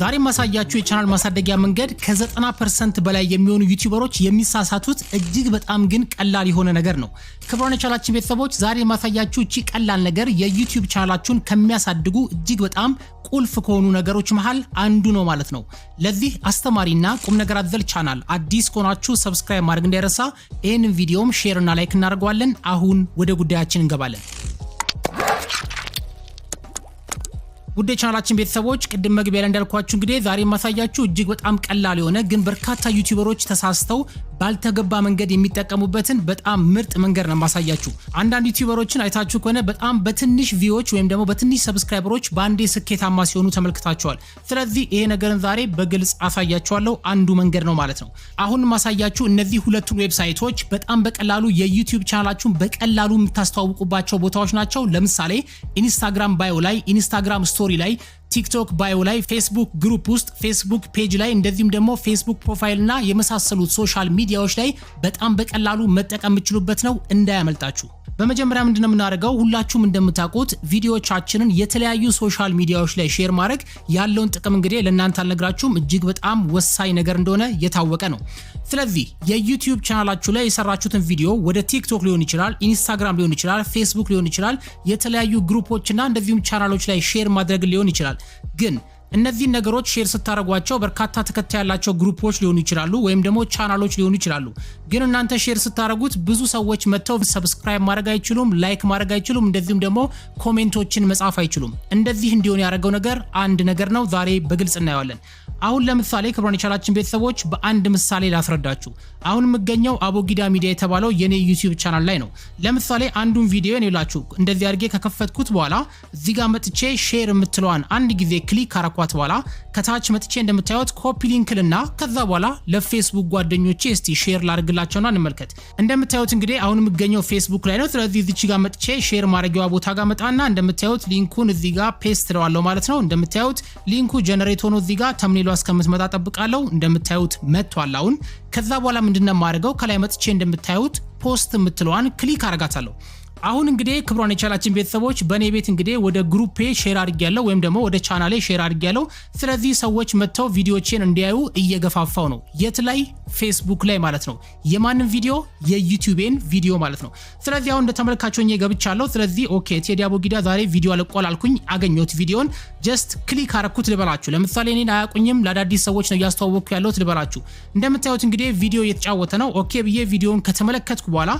ዛሬ ማሳያችሁ የቻናል ማሳደጊያ መንገድ ከ90% በላይ የሚሆኑ ዩቲዩበሮች የሚሳሳቱት እጅግ በጣም ግን ቀላል የሆነ ነገር ነው። ክቡራን የቻናላችን ቤተሰቦች፣ ዛሬ ማሳያችሁ እቺ ቀላል ነገር የዩቲዩብ ቻናላችሁን ከሚያሳድጉ እጅግ በጣም ቁልፍ ከሆኑ ነገሮች መሃል አንዱ ነው ማለት ነው። ለዚህ አስተማሪና ቁም ነገር አዘል ቻናል አዲስ ከሆናችሁ subscribe ማድረግ እንዳይረሳ፣ ይህንን ቪዲዮም share እና like እናደርገዋለን። አሁን ወደ ጉዳያችን እንገባለን። ውድ የቻናላችን ቤተሰቦች፣ ቅድም መግቢያ ላይ እንዳልኳችሁ እንግዲህ ዛሬ የማሳያችሁ እጅግ በጣም ቀላል የሆነ ግን በርካታ ዩቲዩበሮች ተሳስተው ባልተገባ መንገድ የሚጠቀሙበትን በጣም ምርጥ መንገድ ነው የማሳያችሁ። አንዳንድ ዩቲዩበሮችን አይታችሁ ከሆነ በጣም በትንሽ view ዎች ወይም ደግሞ በትንሽ subscriber ኦች በአንዴ ስኬታማ ሲሆኑ ተመልክታችኋል። ስለዚህ ይሄ ነገርን ዛሬ በግልጽ አሳያችኋለሁ። አንዱ መንገድ ነው ማለት ነው። አሁን ማሳያችሁ እነዚህ ሁለቱን website ኦች በጣም በቀላሉ የዩቲዩብ ቻናላችሁን በቀላሉ የምታስተዋውቁባቸው ቦታዎች ናቸው። ለምሳሌ ኢንስታግራም bio ላይ፣ ኢንስታግራም story ላይ፣ ቲክቶክ bio ላይ፣ ፌስቡክ group ውስጥ፣ ፌስቡክ page ላይ፣ እንደዚሁም ደግሞ ፌስቡክ profile እና የመሳሰሉት social media ዎች ላይ በጣም በቀላሉ መጠቀም የምትችሉበት ነው። እንዳያመልጣችሁ። በመጀመሪያ ምንድነው የምናደርገው? ሁላችሁም እንደምታውቁት ቪዲዮቻችንን የተለያዩ social media ዎች ላይ share ማድረግ ያለውን ጥቅም እንግዲህ ለእናንተ አልነግራችሁም። እጅግ በጣም ወሳኝ ነገር እንደሆነ የታወቀ ነው። ስለዚህ የዩቲዩብ ቻናላችሁ ላይ የሰራችሁትን ቪዲዮ ወደ ቲክቶክ ሊሆን ይችላል፣ ኢንስታግራም ሊሆን ይችላል፣ ፌስቡክ ሊሆን ይችላል፣ የተለያዩ group ኦችና እንደዚሁም ቻናሎች ላይ share ማድረግ ሊሆን ይችላል። ግን እነዚህን ነገሮች share ስታደርጓቸው በርካታ ተከታይ ያላቸው group ኦች ሊሆኑ ይችላሉ፣ ወይም ደግሞ ቻናሎች ሊሆኑ ይችላሉ። ግን እናንተ share ስታደርጉት ብዙ ሰዎች መጥተው subscribe ማድረግ አይችሉም፣ like ማድረግ አይችሉም፣ እንደዚሁም ደግሞ comment ኦችን መጻፍ አይችሉም። እንደዚህ እንዲሆን ያደረገው ነገር አንድ ነገር ነው። ዛሬ በግልጽ እናየዋለን። አሁን ለምሳሌ ክቡራን የቻናላችን ቤተሰቦች፣ በአንድ ምሳሌ ላስረዳችሁ። አሁን የምገኘው አቦጊዳ ሚዲያ የተባለው የኔ ዩቲዩብ ቻናል ላይ ነው። ለምሳሌ አንዱን ቪዲዮ እኔ ላችሁ እንደዚህ አድርጌ ከከፈትኩት በኋላ እዚህ ጋር መጥቼ share የምትለዋን አንድ ጊዜ click ካረኳት በኋላ ከታች መጥቼ እንደምታዩት copy link ልና ከዛ በኋላ ለፌስቡክ ጓደኞቼ እስቲ share ላድርግላቸውና እንመልከት። እንደምታዩት እንግዲህ አሁን የምገኘው ፌስቡክ ላይ ነው። ስለዚህ እዚች ጋር መጥቼ share ማድረጊያዋ ቦታ ጋር መጣና እንደምታዩት link ኡን እዚህ ጋር paste እለዋለሁ ማለት ነው። እንደምታዩት link ኡ generate ሆኖ እዚህ ጋር thumbnail ኧ እስከምትመጣ ጠብቃለሁ። እንደምታዩት መጥቷል አሁን። ከዛ በኋላ ምንድነው የማደርገው? ከላይ መጥቼ እንደምታዩት post የምትለዋን click አረጋታለሁ። አሁን እንግዲህ ክቡራን የቻናላችን ቤተሰቦች፣ በእኔ ቤት እንግዲህ ወደ group ኤ share አድርጌያለሁ ወይም ደግሞ ወደ ቻናሌ share አድርጌያለሁ። ስለዚህ ሰዎች መጥተው ቪዲዮቼን እንዲያዩ እየገፋፋው ነው። የት ላይ? ፌስቡክ ላይ ማለት ነው። የማንን ቪዲዮ? የዩቲዩቤን ቪዲዮ ማለት ነው። ስለዚህ አሁን እንደ ተመልካች ሆኜ ገብቻለሁ። ስለዚህ okay፣ ቴዲ አቦጊዳ ዛሬ ቪዲዮ ለቋል አልኩኝ። አገኘሁት ቪዲዮን፣ just click አረኩት ልበላችሁ። ለምሳሌ እኔን አያውቁኝም፣ ለአዳዲስ ሰዎች ነው እያስተዋወቅኩ ያለሁት ልበላችሁ። እንደምታዩት እንግዲህ ቪዲዮ እየተጫወተ ነው። Okay ብዬ ቪዲዮን ከተመለከትኩ በኋላ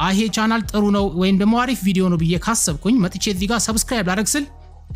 ይሄ ቻናል ጥሩ ነው ወይም ደግሞ አሪፍ ቪዲዮ ነው ብዬ ካሰብኩኝ መጥቼ እዚህ ጋር subscribe ላደርግ ስል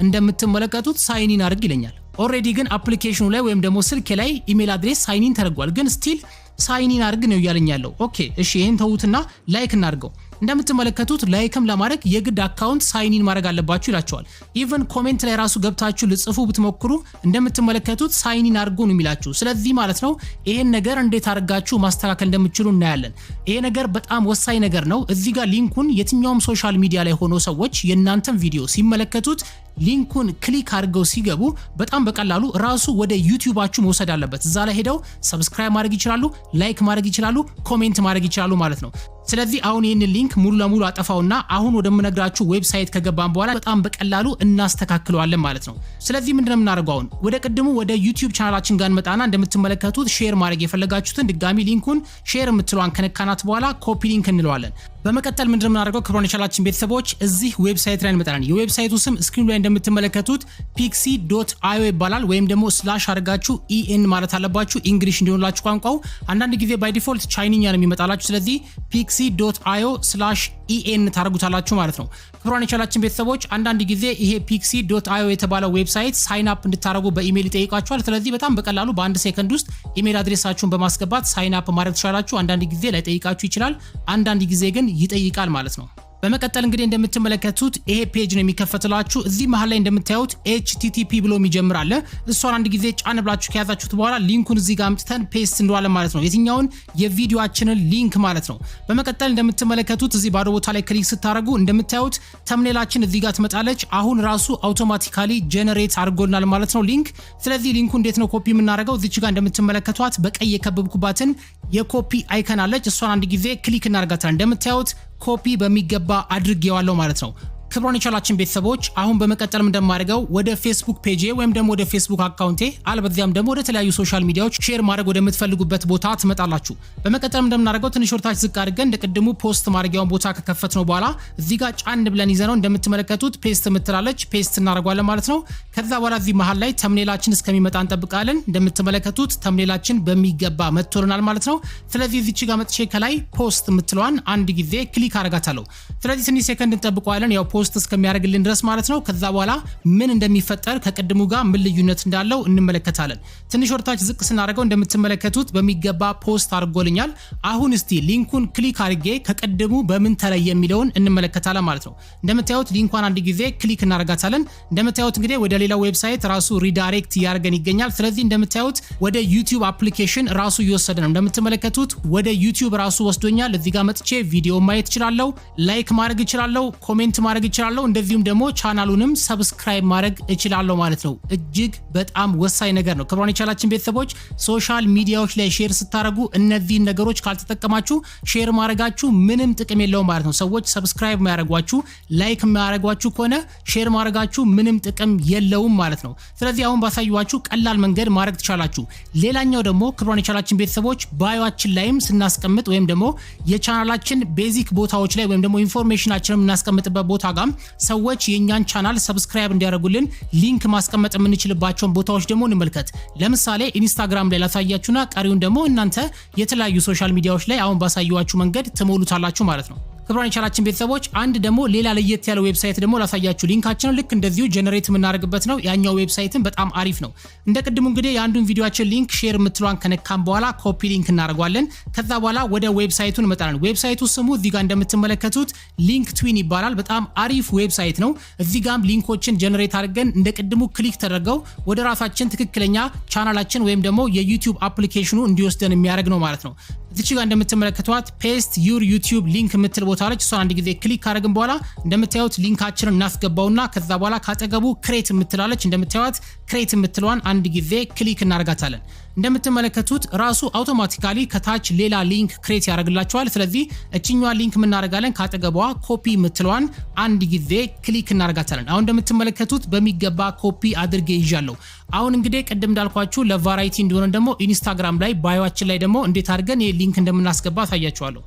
እንደምትመለከቱት sign in አድርግ ይለኛል። Already ግን application ኑ ላይ ወይም ደግሞ ስልኬ ላይ email address sign in ተደርጓል። ግን still sign in አድርግ ነው እያለኝ ያለው። Okay እሺ፣ ይሄን ተዉትና like እናድርገው። እንደምትመለከቱት like ም ለማድረግ የግድ account sign in ማድረግ አለባችሁ ይላችኋል። Even comment ላይ ራሱ ገብታችሁ ልትጽፉ ብትሞክሩ እንደምትመለከቱት sign in አድርጉ ነው የሚላችሁ። ስለዚህ ማለት ነው ይሄን ነገር እንዴት አድርጋችሁ ማስተካከል እንደምትችሉ እናያለን። ይሄ ነገር በጣም ወሳኝ ነገር ነው። እዚህ ጋር link ኡን የትኛውም social media ላይ ሆኖ ሰዎች የእናንተን ቪዲዮ ሲመለከቱት link ኡን click አድርገው ሲገቡ በጣም በቀላሉ ራሱ ወደ ዩቲዩባችሁ መውሰድ አለበት። እዛ ላይ ሄደው subscribe ማድረግ ይችላሉ፣ like ማድረግ ይችላሉ፣ comment ማድረግ ይችላሉ ማለት ነው። ስለዚህ አሁን ይህንን link ሙሉ ለሙሉ አጠፋውና አሁን ወደምነግራችሁ website ከገባን በኋላ በጣም በቀላሉ እናስተካክለዋለን ማለት ነው። ስለዚህ ምንድነው የምናደርገው? አሁን ወደ ቅድሙ ወደ ዩቲዩብ ቻናላችን ጋር እንመጣና እንደምትመለከቱት share ማድረግ የፈለጋችሁትን ድጋሚ link ኡን share የምትለዋን ከነካናት በኋላ copy link እንለዋለን። በመቀጠል ምንድነው የምናደርገው? ክቡራን የቻናላችን ቤተሰቦች፣ እዚህ website ላይ እንመጣለን። የ website ኡ ስም screen ኑ ላይ እንደምትመለከቱት pixy.io ይባላል። ወይም ደግሞ slash አድርጋችሁ en ማለት አለባችሁ English እንዲሆንላችሁ ቋንቋው። አንዳንድ ጊዜ by default ቻይንኛ ነው የሚመጣላችሁ። ስለዚህ pixy.io/en ታደርጉታላችሁ ማለት ነው። ክቡራን የቻናላችን ቤተሰቦች፣ አንዳንድ ጊዜ ይሄ pixy.io የተባለው website sign up እንድታደርጉ በኢሜይል ይጠይቃችኋል። ስለዚህ በጣም በቀላሉ በአንድ ሴከንድ ውስጥ email address ኣችሁን በማስገባት sign up ማድረግ ትችላላችሁ። አንዳንድ ጊዜ ላይጠይቃችሁ ይችላል፣ አንዳንድ ጊዜ ግን ይጠይቃል ማለት ነው። በመቀጠል እንግዲህ እንደምትመለከቱት ይሄ page ነው የሚከፈትላችሁ። እዚህ መሀል ላይ እንደምታዩት HTTP ብሎ የሚጀምር አለ። እሷን አንድ ጊዜ ጫን ብላችሁ ከያዛችሁት በኋላ link ኡን እዚህ ጋር አምጥተን paste እንለዋለን ማለት ነው። የትኛውን? የቪዲዮአችንን link ማለት ነው። በመቀጠል እንደምትመለከቱት እዚህ ባዶ ቦታ ላይ click ስታደርጉ እንደምታዩት thumbnail ኣችን እዚህ ጋር ትመጣለች። አሁን ራሱ automatically generate አድርጎልናል ማለት ነው link። ስለዚህ link ኡ እንዴት ነው ኮፒ የምናደርገው? እዚች ጋር እንደምትመለከቷት በቀይ የከበብኩባትን የ copy icon አለች። እሷን አንድ ጊዜ click እናደርጋታለን። እንደምታዩት ኮፒ በሚገባ አድርጌዋለሁ ማለት ነው። ክቡራን የቻናላችን ቤተሰቦች፣ አሁን በመቀጠልም እንደማደርገው ወደ ፌስቡክ page ወይም ደግሞ ወደ ፌስቡክ account ኤ አለበለዚያም ደግሞ ወደ ተለያዩ social media ዎች share ማድረግ ወደምትፈልጉበት ቦታ ትመጣላችሁ። በመቀጠልም እንደምናደርገው ትንሽ ወደታች ዝቅ አድርገን እንደ ቅድሙ post ማድረጊያውን ቦታ ከከፈትነው በኋላ እዚህ ጋር ጫን ብለን ይዘነው እንደምትመለከቱት paste የምትላለች paste እናደርጓለን ማለት ነው። ከዛ በኋላ እዚህ መሃል ላይ thumbnail ኣችን እስከሚመጣ እንጠብቃለን። እንደምትመለከቱት thumbnail ኣችን በሚገባ መጥቶልናል ማለት ነው። ስለዚህ እዚች ጋር መጥቼ ከላይ post የምትለዋን አንድ ጊዜ click አደርጋታለሁ። ስለዚህ ትንሽ ሴከንድ እንጠብቀዋለን፣ ያው post እስከሚያደርግልን ድረስ ማለት ነው። ከዛ በኋላ ምን እንደሚፈጠር፣ ከቅድሙ ጋር ምን ልዩነት እንዳለው እንመለከታለን። ትንሽ ወደታች ዝቅ ስናደርገው እንደምትመለከቱት በሚገባ post አድርጎልኛል። አሁን እስቲ link ኡን click አድርጌ ከቅድሙ በምን ተለየ የሚለውን እንመለከታለን ማለት ነው። እንደምታዩት link ኳን አንድ ጊዜ click እናደርጋታለን። እንደምታዩት እንግዲህ ወደ ሌላው website ራሱ redirect እያደረገን ይገኛል። ስለዚህ እንደምታዩት ወደ ዩቲዩብ application ራሱ እየወሰደ ነው። እንደምትመለከቱት ወደ ዩቲዩብ ራሱ ወስዶኛል። እዚህ ጋር መጥቼ ቪዲዮ ማየት እችላለሁ፣ like ማድረግ እችላለሁ፣ comment ማድረግ እችላለሁ፣ እንደዚሁም ደግሞ ቻናሉንም subscribe ማድረግ እችላለሁ ማለት ነው። እጅግ በጣም ወሳኝ ነገር ነው። ክቡራን የቻናላችን ቤተሰቦች፣ social media ዎች ላይ share ስታደርጉ እነዚህን ነገሮች ካልተጠቀማችሁ share ማድረጋችሁ ምንም ጥቅም የለውም ማለት ነው። ሰዎች subscribe የማያደርጓችሁ፣ like የማያደርጓችሁ ከሆነ share ማድረጋችሁ ምንም ጥቅም የለውም ማለት ነው። ስለዚህ አሁን ባሳየኋችሁ ቀላል መንገድ ማድረግ ትችላላችሁ። ሌላኛው ደግሞ ክቡራን የቻናላችን ቤተሰቦች bio ኣችን ላይም ስናስቀምጥ ወይም ደግሞ የቻናላችን basic ቦታዎች ላይ ወይም ደግሞ information ኣችንን የምናስቀምጥበት ቦታ ጋም ሰዎች የእኛን channel subscribe እንዲያደርጉልን link ማስቀመጥ የምንችልባቸውን ቦታዎች ደግሞ እንመልከት። ለምሳሌ ኢንስታግራም ላይ ላሳያችሁና ቀሪውን ደግሞ እናንተ የተለያዩ social media ዎች ላይ አሁን ባሳየኋችሁ መንገድ ትሞሉታላችሁ ማለት ነው። ክቡራን የቻናላችን ቤተሰቦች፣ አንድ ደግሞ ሌላ ለየት ያለ website ደግሞ ላሳያችሁ። Link ኣችንን ልክ እንደዚሁ generate የምናደርግበት ነው። ያኛው website ም በጣም አሪፍ ነው። እንደ ቅድሙ እንግዲህ የአንዱን ቪዲዮአችን link share የምትሏን ከነካም በኋላ copy link እናደርጓለን። ከዛ በኋላ ወደ website ኡ እንመጣለን። Website ኡ ስሙ እዚህ ጋር እንደምትመለከቱት LinkedTwin ይባላል። በጣም አሪፍ website ነው። እዚህ ጋም link ኦችን generate አድርገን እንደ ቅድሙ click ተደርገው ወደ ራሳችን ትክክለኛ ቻናላችን ወይም ደግሞ የዩቲዩብ application ኑ እንዲወስደን የሚያደርግ ነው ማለት ነው። እዚች ጋር እንደምትመለከቷት paste your YouTube link የምትል ቦታ አለች። እሷን አንድ ጊዜ click ካደረግን በኋላ እንደምታዩት link ኣችንን እናስገባውና ከዛ በኋላ ካጠገቡ create የምትላለች፣ እንደምታዩት create የምትለዋን አንድ ጊዜ click እናደርጋታለን። እንደምትመለከቱት ራሱ automatically ከታች ሌላ link create ያደርግላችኋል። ስለዚህ እችኛዋ link የምናደርጋለን ካጠገቧ ኮፒ የምትለዋን አንድ ጊዜ click እናደርጋታለን። አሁን እንደምትመለከቱት በሚገባ ኮፒ አድርጌ ይዣለሁ። አሁን እንግዲህ ቅድም እንዳልኳችሁ ለ variety እንዲሆነ ደግሞ ኢንስታግራም ላይ bio ኣችን ላይ ደግሞ እንዴት አድርገን ይህ link እንደምናስገባ አሳያችኋለሁ።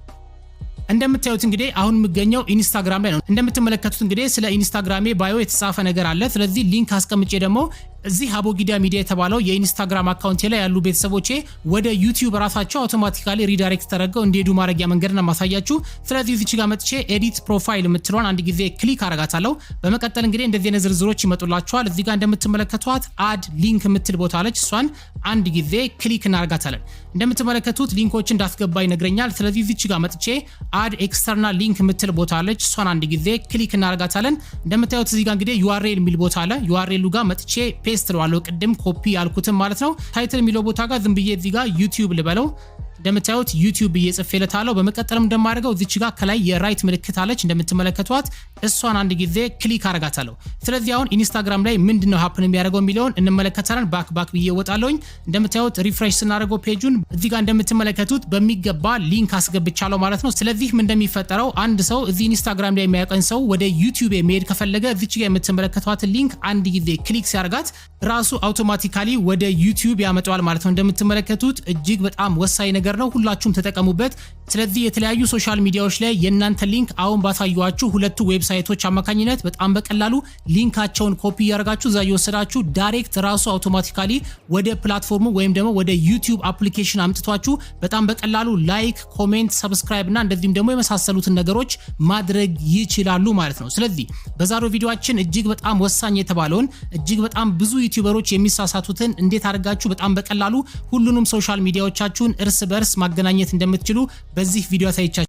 እንደምታዩት እንግዲህ አሁን የምገኘው ኢንስታግራም ላይ ነው። እንደምትመለከቱት እንግዲህ ስለ ኢንስታግራሜ bio የተጻፈ ነገር አለ። ስለዚህ link አስቀምጬ ደግሞ እዚህ አቦጊዳ ሚዲያ የተባለው የኢንስታግራም account ኤ ላይ ያሉ ቤተሰቦቼ ወደ ዩቲዩብ ራሳቸው automatically redirect ተደርገው እንዲሄዱ ማድረጊያ መንገድ ነው ማሳያችሁ። ስለዚህ እዚች ጋር መጥቼ edit profile የምትለዋን አንድ ጊዜ click አረጋታለሁ። በመቀጠል እንግዲህ እንደዚህ አይነት ዝርዝሮች ይመጡላችኋል። እዚህ ጋር እንደምትመለከቷት add link የምትል ቦታ አለች። እሷን አንድ ጊዜ click እናረጋታለን። እንደምትመለከቱት link ኦች እንዳስገባ ይነግረኛል። ስለዚህ እዚች ጋር መጥቼ add external link የምትል ቦታ አለች። እሷን አንድ ጊዜ click እናረጋታለን። እንደምታዩት እዚህ ጋር እንግዲህ URL የሚል ቦታ አለ። URL ኡ ጋር መጥቼ paste እለዋለሁ፣ ቅድም ኮፒ ያልኩትም ማለት ነው። Title የሚለው ቦታ ጋር ዝም ብዬ እዚህ ጋር ዩቲዩብ ልበለው። እንደምታዩት ዩቲዩብ ብዬ ጽፌለታለሁ። በመቀጠልም እንደማደርገው እዚች ጋር ከላይ የ right ምልክት አለች፣ እንደምትመለከቷት እሷን አንድ ጊዜ click አረጋታለሁ። ስለዚህ አሁን ኢንስታግራም ላይ ምንድነው happen የሚያደርገው የሚለውን እንመለከታለን። Back back ብዬ እወጣለሁኝ። እንደምታዩት refresh ስናደርገው page ኡን እዚህ ጋር እንደምትመለከቱት በሚገባ link አስገብቻለሁ ማለት ነው። ስለዚህ ምን እንደሚፈጠረው፣ አንድ ሰው እዚህ ኢንስታግራም ላይ የሚያውቀን ሰው ወደ ዩቲዩብ የሚሄድ ከፈለገ እዚች ጋር የምትመለከቷትን link አንድ ጊዜ click ሲያደርጋት ራሱ automatically ወደ ዩቲዩብ ያመጣዋል ማለት ነው። እንደምትመለከቱት እጅግ በጣም ወሳኝ ነገር ነው። ሁላችሁም ተጠቀሙበት። ስለዚህ የተለያዩ social media ዎች ላይ የእናንተ link አሁን ባሳየኋችሁ ሁለቱ website ኦች አማካኝነት በጣም በቀላሉ link ኣቸውን copy እያደረጋችሁ እዛ እየወሰዳችሁ direct ራሱ automatically ወደ platform ኡ ወይም ደግሞ ወደ ዩቲዩብ application አምጥቷችሁ በጣም በቀላሉ like፣ comment፣ subscribe እና እንደዚሁም ደግሞ የመሳሰሉትን ነገሮች ማድረግ ይችላሉ ማለት ነው። ስለዚህ በዛሬው ቪዲዮአችን እጅግ በጣም ወሳኝ የተባለውን፣ እጅግ በጣም ብዙ YouTuber ኦች የሚሳሳቱትን፣ እንዴት አድርጋችሁ በጣም በቀላሉ ሁሉንም social media ዎቻችሁን እርስ በርስ ማገናኘት እንደምትችሉ በዚህ ቪዲዮ አሳይቻችኋለሁ።